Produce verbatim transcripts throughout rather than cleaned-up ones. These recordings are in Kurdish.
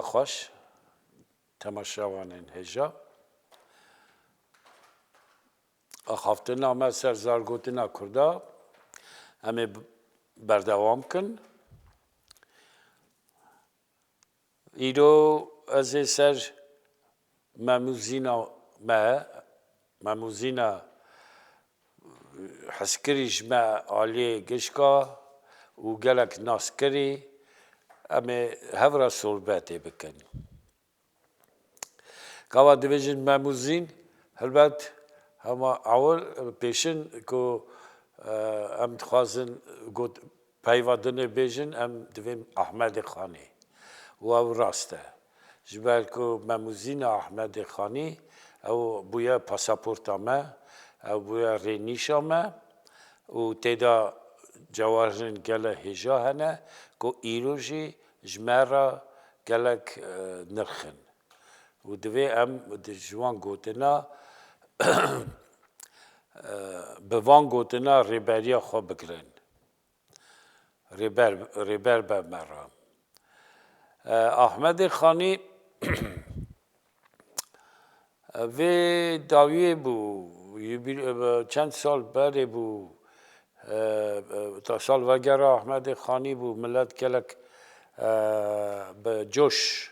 Xweş, temaşevanên hêja. Axaftina me ser zargotina Kurda, em ê b-, berdewam kin. Îro ez ê ser memûzîna me, memûzîna hezkirî ji me aliyê gişka û gelek naskirî, em ê hev re sohbetê bikin. Gava dibêjin memûzîn, helbet hema ewil pêşin ku, e, em dixwazin got, peyva dinê bêjin, em divên Ahmedê Xanî. Û ew rast e. Ji ber ku memûzîna Ahmedê Xanî, ew bûye pasaporta me, ew bûye rênîşa me û tê de cewahirên gele hêja hene ku îro jî ji me re gelek, e, nirx in. Û divê em di, ji wan gotina, e, bi van gotina rêberiya xwe bigirin. Rêber, rêber be me re. E, Ahmedê Xanî, e, vê dawiyê bû, yubîl-, e, çend sal berê bû, e, e, ta salvegera Ahmedê Xanî bû, milet gelek, e, bi coş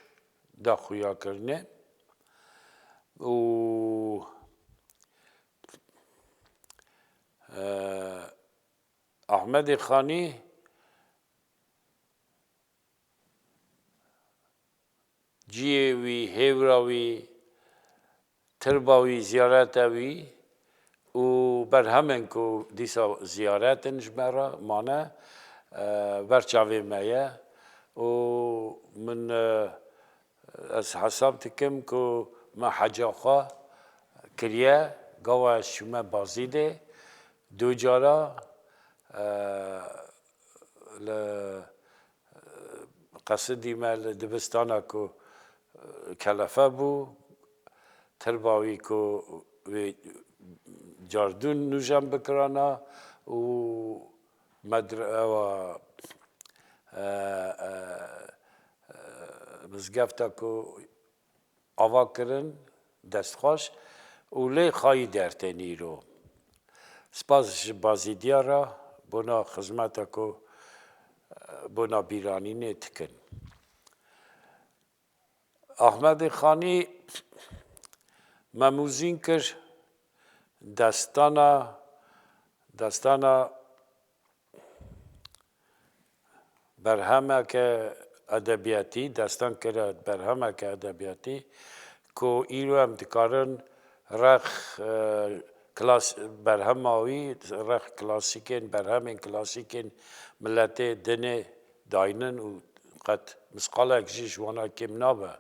da xuya kirine. Û, e, Ahmedê Xanî ciyê wî, hêvra wî, tirba wî, ziyareta wî û berhemên ku dîsa ziyaret in ji me re mane, e, ber çavê me ye û min, e, ez hesab dikim ku me heca xwe kiriye, gava ez çûme Bazîdê du cara, e, li, e, qesidî me li dibistana ku, e, kelefe bû, tirba wî ku wê cardûn nûjen bikirana û medre-, ewa, e, e, e, mizgefta ku ava kirin, destxweş û lê xayî dertên îro. Spas ji Bazîdiya re bona xizmeta ku, e, bona bîranînê dikin. Ahmedê Xanî memûzîn kir, destana, destana berhemeke edebiyatî, destan kire berhemeke edebiyatî ku îro em dikarin rex, e, klas-, berhema wî, rex klasîkên, berhemên klasîkên miletê dinê daynin û qet misqalek jî ji wana kêm nabe.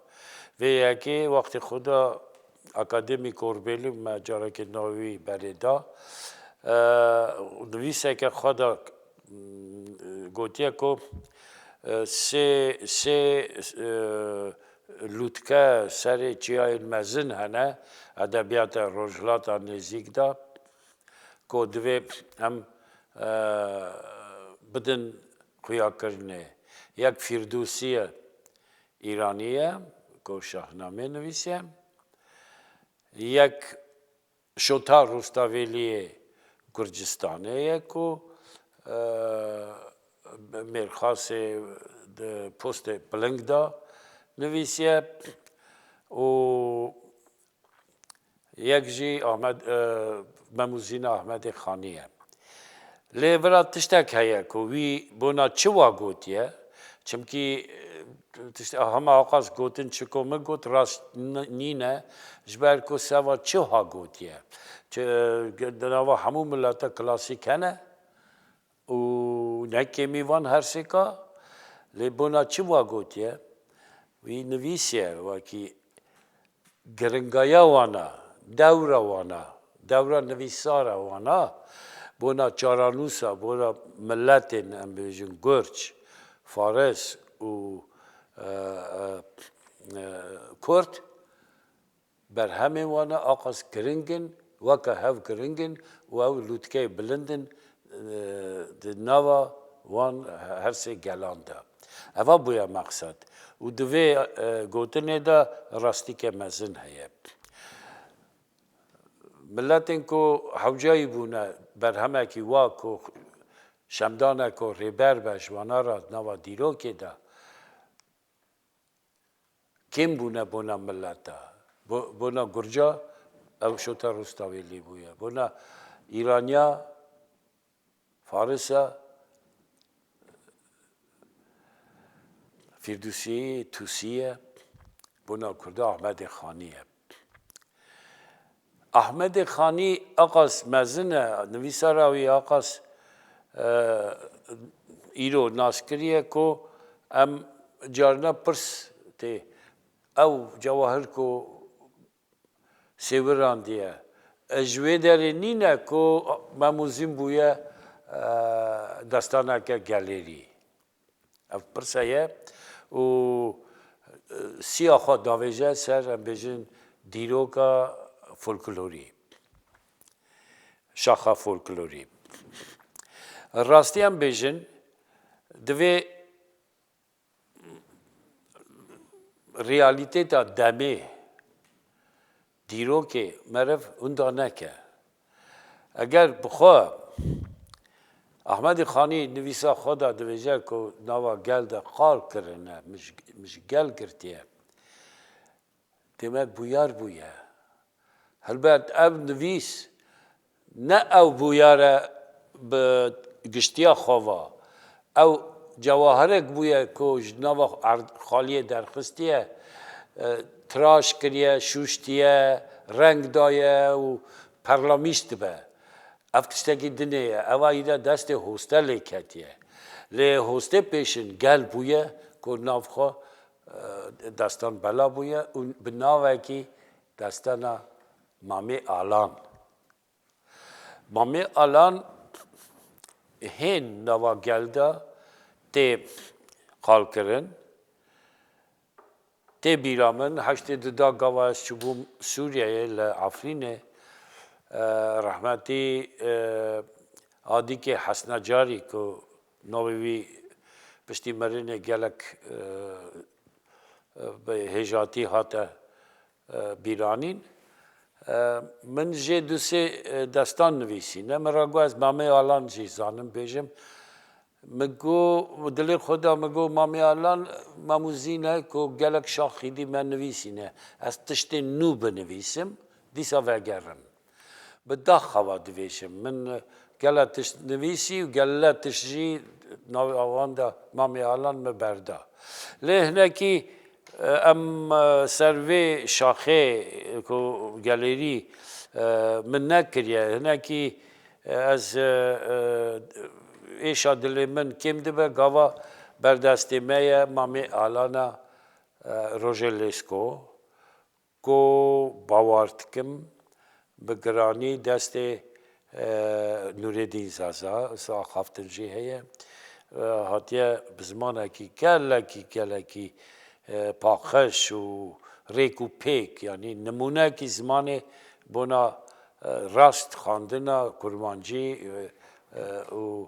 Vê yekê wextê xwe da akademî Korbêlî me carekê navê wî berê da. E, nivîseke xwe da, m, gotiye ku, e, sê, sê, e, lûtke serê çiyayên mezin hene edebiyata Rojhilata Nêzîk de. Ku divê em, e, bidin xuyakirinê. Yek Fîrdûsî ye, Îranî ye, ku Şahnamê nivîsiye. Yek Şota Rustavêliyê Gurcistanê ye, ku, e, Mêrxasê di postê Piling de nivîsiye û Yek jî Ahmed, e, Memûzîna Ahmedê Xanî ye. Lê vira tiştek heye ku wî bona çi wa gotiye, çimkî, e, tişt-, hema aqas gotin çi ku min got rast n-, nîne, ji ber ku seva çi ha gotiye. Çi, e, di nava hemû mileta klasîk hene, û ne kêmî van hersêka, lê bona çi wa gotiye? Wî nivîsiye wekî giringaya wana, dewra wana, dewra nivîsara wana, bona çaranûsa, bona miletên, em bêjin, Gurç, Faris û, e, e, e, Kurd, Berhemên wan aqas giring in, weke hev giring in û ew lûtkeyê bilind in, e, di nava wan her sê gelan de. Eva bûye mexsed. Û di vê, e, gotinê de rastîke mezin heye. Miletên ku hewcayî bûne berhemekî wa ku şemdane ku rêber be ji wana re nava dîrokê de, kêm bûne bona mileta. Bo-, bona Gurca ew şota Rûstavêlî bûye. Bona Îraniya, Farisa, Fîrdûsî, Tûsî ye. Bona Kurda Ahmedê Xanî ye. Ahmedê Xanî aqas mezin e, nivîsara wî aqas, e, îro nas kiriye ku em carna pirs tê. Ew cewahir ku sêwirandiye, e, ji wê derê nîne ku Mem û Zîn bûye, e, destaneke gelêrî. Ev pirse ye û, e, siya xwe davêje ser, em bêjin, dîroka folklorî, şaxa folklorî. Rastî em bêjin, divê realîteta demê, dîrokê meriv winda neke. Eger bi xwe Ahmedê Xanî nivîsa xwe de divêje ku nava gel de qal kirine, min ji, min ji gel girtiye, dême bûyar bûye. Helbet ev nivîs ne ew bûyar e bi giştiya xwe ve. Ew cewahirek bûye ku ji nava erd-, xaliyê derxistiye, e, tiraş kiriye, şûştiye, reng daye û perlamîş dibe. Ev tiştekî dinê ye. Eva îre destê hoste lê ketiye. Lê hostê pêşin gel bûye ku nav xwe, e, destan bela bûye û bi navekî destana Mamê Alan. Mamê Alan hên nava gel de tê qalkirin. Tê bîra min, heştê du da gava ez çûbûm Sûriyeyê li Efrînê, e, rehmetî, e, Adîkê Hesnecarî ku navê wî piştî mirinê gelek, e, e, bi hêjatî hate, e, bîranîn. E, min jê du sê, e, destan nivîsîne. Min re got, ez Mamê Alan jî zanim bêjim. Min got, dilê xwe de min got, Mamê Alan, Mem û Zîn e ku gelek şaxîdî me nivîsîne. Ez tiştên nû binivîsim, dîsa vegerim. Bi daxawa dibêjim. Min gele tişt nivîsî û gele tişt jî navê awan de Mamê Alan min berda. Lê hinekî, e, em, e, ser vê şaxê ku gelêrî, e, min nekiriye. Hinekî, e, ez, e, e, êşa dilê min kêm dibe, gava berdestê me ye Mamê Alana, e, Rojê Lêsko. Ku bawer dikim, bi giranî destê, e, Nûredîn Zaza, wisa axaftin jê heye, e, hatiye bi zimanekî gelekî, gelekî, e, paqij û rêk û pêk, yanî nimûnekî zimanê bona, e, rast xwendina kurmancî, e, e, û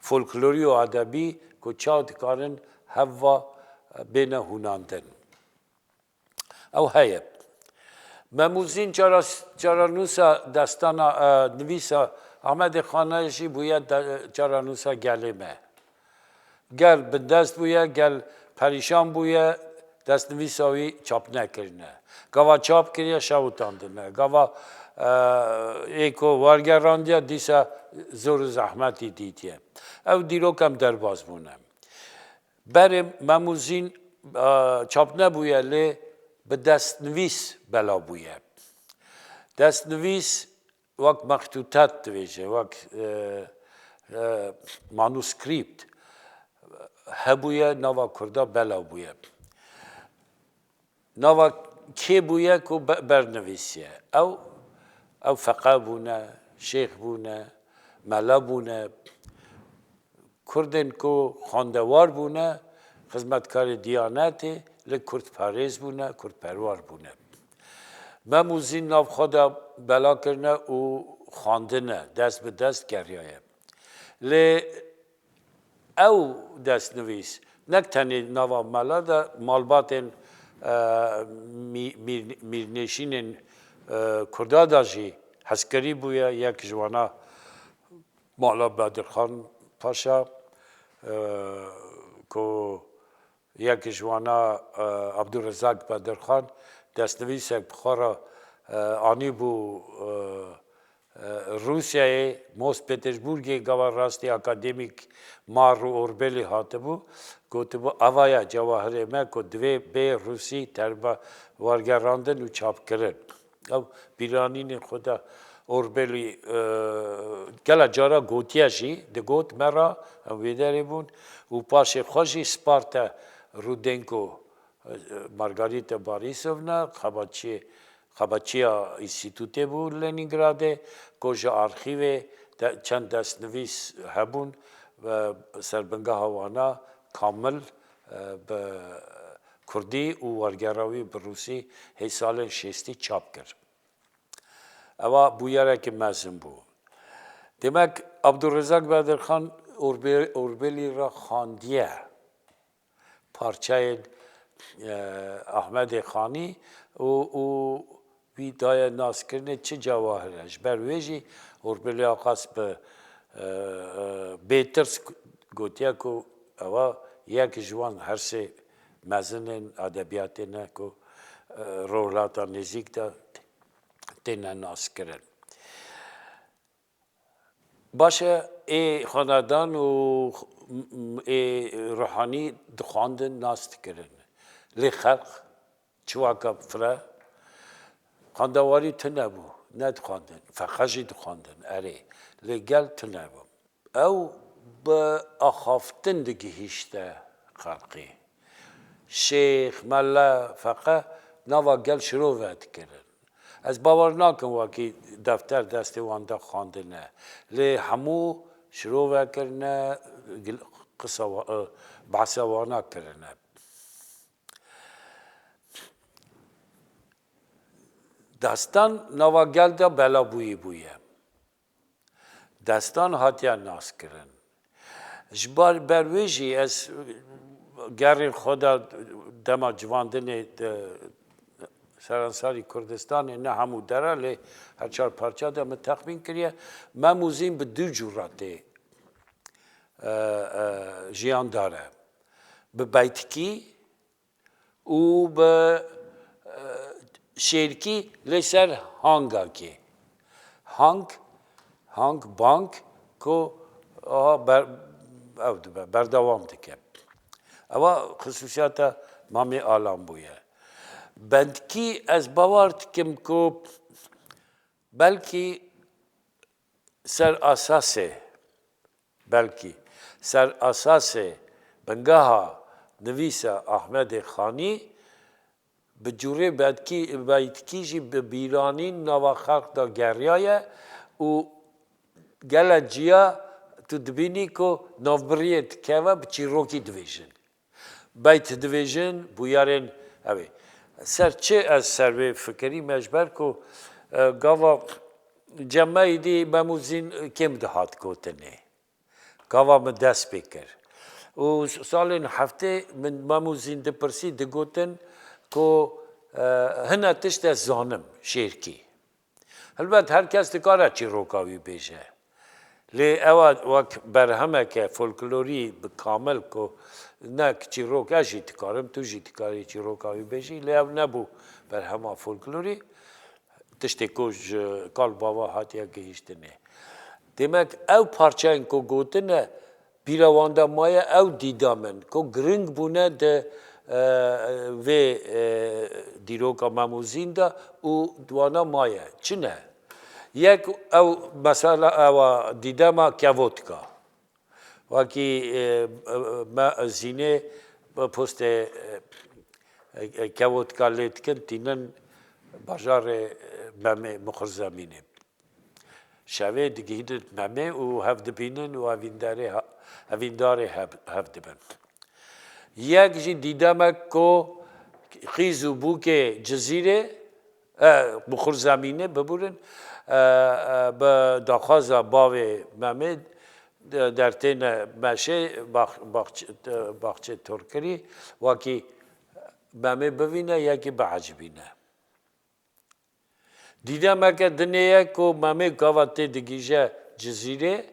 folklorî û edebî ku çawa dikarin hev va, e, bêne hûnandin. Ew heye. Mem û Zîn çara-, çaranûsa destana, e, nivîsa Amedê Xanê jî bûye de-, çaranûsa gelê me. Gel bindest bûye, gel perîşan bûye, destnivîsa wî çap nekirine. Gava çap kiriye, şewitandine. Gava, e, ê ku wergerandiye, dîsa zor û zehmetî dîtiye. Ew dîrok em derbas bûne. Berê Mem û Zîn, e, çap nebûye, lê bi destnivîs bela bûye. Destnivîs wek mextûtet dibêje, wek, e, e, manuskrîpt hebûye, nava Kurda bela bûye. Nava kê bûye ku be-, bernivîsiye? Ew, ew feqe bûne, şêx bûne, mela bûne. Kurdên ku xwendewar bûne, xizmetkarê Diyanetê, lê kurdparêz bûne, kurdperwer bûne. Mem û Zîn nav xwe de bela kirine û xwendine, dest bi dest geriyaye. Lê ew destnivîs nek tenê nava mala de malbatên, e, mî-, mîr-, mîrnêşînên, e, Kurda de jî hezkirî bûye. Yek ji wana mala Bedirxan Paşa, e, ku yek ji wana, e, Abdurrezak Bedirxan destnivîsek bi xwe re, e, anîbû, e, e, Rûsyayê, Most Petersburgê, gava rastî akademîk mar û orbelî hatibû, gotibû, ava ye cewahirê me ku divê bê rûsî terba wergerandin û çapkirin. Ew bîranînê xwe de orbelî, e, gela cara gotiye jî, digot me re, em wê derê bûn û paşê xwe jî sparte Rudenko, e, Margarita Borisovna, xebatçiyê, xebatçiya Înstîtûtê bû Lenîngradê, ku ji arxîvê de, çend destnivîs hebûn, e, serbingeha wana kamil, e, bi kurdî û wergera wî bi rûsî hê salên şêstî çap kir. Ewa bûyerekî mezin bû. Demek Abdurrezak Bedirxan Orbe-, Orbelî re xandiye parçeyên, e, Ahmedê Xanî û, û wî daye naskirinê çi cewahir e. Ji ber wê jî Orbelî Aqas bi, e, e, bêtirs gotiye ku ewa yek ji wan hersê mezinên edebiyatê ne ku, e, rojhilata nêzîk de têne naskirin. Baş e, ê xwenedan û ê ruhanî dixwandin, nas dikirin. Lê xelq çiwaka fire xwendewarî tune bû, nedixwandin. Feqe jî dixwandin, erê. Lê gel tune bû. Ew bi axaftin digihîşte xelqî. Şêx, mele, feqe nava gel şirove dikirin. Ez bawer nakim wekî defter destê wan de xwendine. Lê hemû şirove kirine, gil-, qisa wa-, e, behsa wana kirine. Destan nava gel de belabûyî bûye. Destan hatiye naskirin. Ji bar ber wê jî ez gerên xwe de dema civandinê di seransarî Kurdistanê, ne hemû dera, lê her çar parça de min texmîn kiriye, Mem û Zîn bi du cûra tê, e, e, jiyandar e. Bi beytikî û bi, e, şêrkî lê ser hangakê. Hang, hang, bang, ku aha ber-, ew dibe, berdewam dike. Ewa xisûsiyata Mamê Alan bûye. Bendkî ez bawer dikim ku belkî ser asasê, belkî ser asasê bingeha nivîsa Ahmedê Xanî bi cûrê betkî, beytkî jî bi bîranîn nava xelk de geriyaye û gelek ciya tu dibînî ku navbiriyê dikeve bi çîrokî dibêjin. Beyt dibêjin, bûyerên ew ê. Ser çi ez ser wê fikirîme? Ji ber ku, e, gava cem me êdî Mem û Zîn kêm dihat gotinê. Gava min dest pê kir. Û salên heftê min Mem û Zîn dipirsî, digotin ku, e, hine tişt ez zanim, şêrkî. Helbet her kes dikare çîroka wî bêje. Lê ewa wek berhemeke folklorî bi kamil ku ne çîrok ez jî dikarim, tu jî dikarî çîroka wî bêjî, lê ew nebû berhema folklorî, tiştê ku ji kal bava hatiye gihîştinê. Demek ew parçeyên ku gotine, bîra wan de maye ew dîdam in ku giring bûne di, e, vê, e, dîroka Mem û Zîn de û di wana maye. Çi ne? Yek ew mesela ewa dîdema kevotka. Wekî, e, me Zînê bi postê, e, e, kevotka lê dikin, tînin bajarê, e, Memê, Muxirzemînê. Şevê digihînin Memê û hev dibînin û evîndarê ha-, evîndarê hev, hev dibin. Yek jî dîdemek ku xîz û bûkê Cizîrê, e, Muxirzemînê, biburin, e, e, bi daxwaza bavê Memê dertêne meşê bax-, baxçe-, baxçê torkirî, wekî Memê bivîne, yekî biecibîne. Dîdemeke dinê ye ku Memê gava tê digihîje Cizîrê,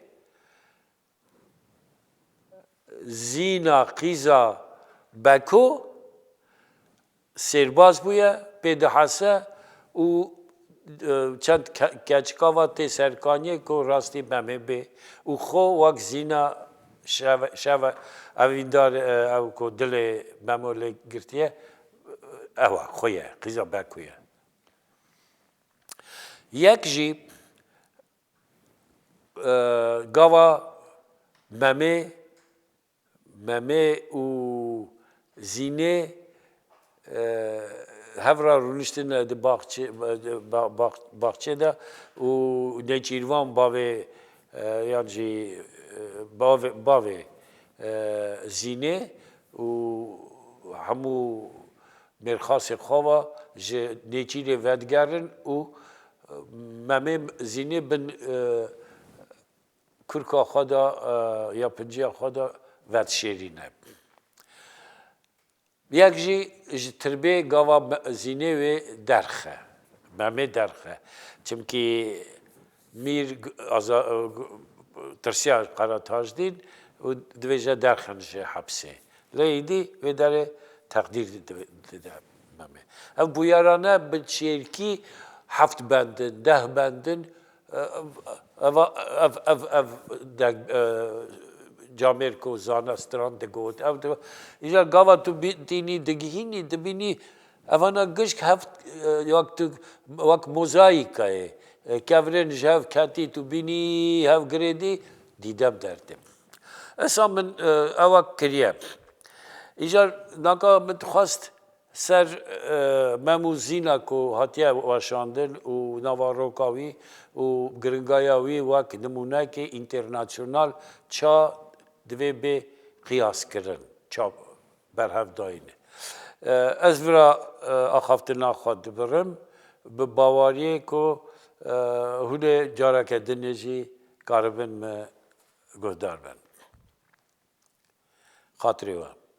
Zîna qîza Beko sêrbaz bûye, pê dihese û, e, çend ke-, keçika va tê serkaniyê ku rastî Memê bê û xwe wek Zîna şeve, şeve evîndar, e, ew ku dilê Memo lê girtiye, ew e, xwe ye, qîza Beko ye. Yek jî, e, gava Memê, Memê û Zînê, e, hev re rûniştine di baxçê, ba-, bax-, baxçê de û Nêçîrvan bavê, e, yan jî, e, bavê, bavê, e, Zînê û hemû mêrxasê xwe ve ji Nêçîrê vedigerin û Memê Zînê bin, e, kurka xwe de, e, ya pinciya xwe de vedişêrîne. Yek jî ji tirbê gava Me-, Zînê wê derxe. Memê derxe. Çimkî mîr g-, aza-, g-, tirsiya Qeretajdîn û divêje derxin ji hepsê. Lê êdî wê derê teqdîr di-, dide Memê. Ev bûyerane bi çêrkî heft bendin, deh bendin, e, ev, ev, ev, ev deng, e, camêrko zane stran digot. Ev digot. Îcar gava tu bi-, tînî digihînî, dibînî, evana gişk heft, e, wek tu, wek mozayîkayê, e, kevirên ji hev ketî, tu bînî hev girêdî, dîdem derdê. Esa min, e, ewa kiriye. Îcar naka min dixwest ser, e, Mem û Zîna ku hatiye weşandin û naveroka wî û giringaya wî wek nimûnekê înternasyonal ça divê bê qiyaskirin, ça berhevdayîn. E, ez vira, e, axaftina xwe dibirim, bi baweriyê ku, e, hûn ê careke dinê jî karibin me guhdar bin. Xatirê we.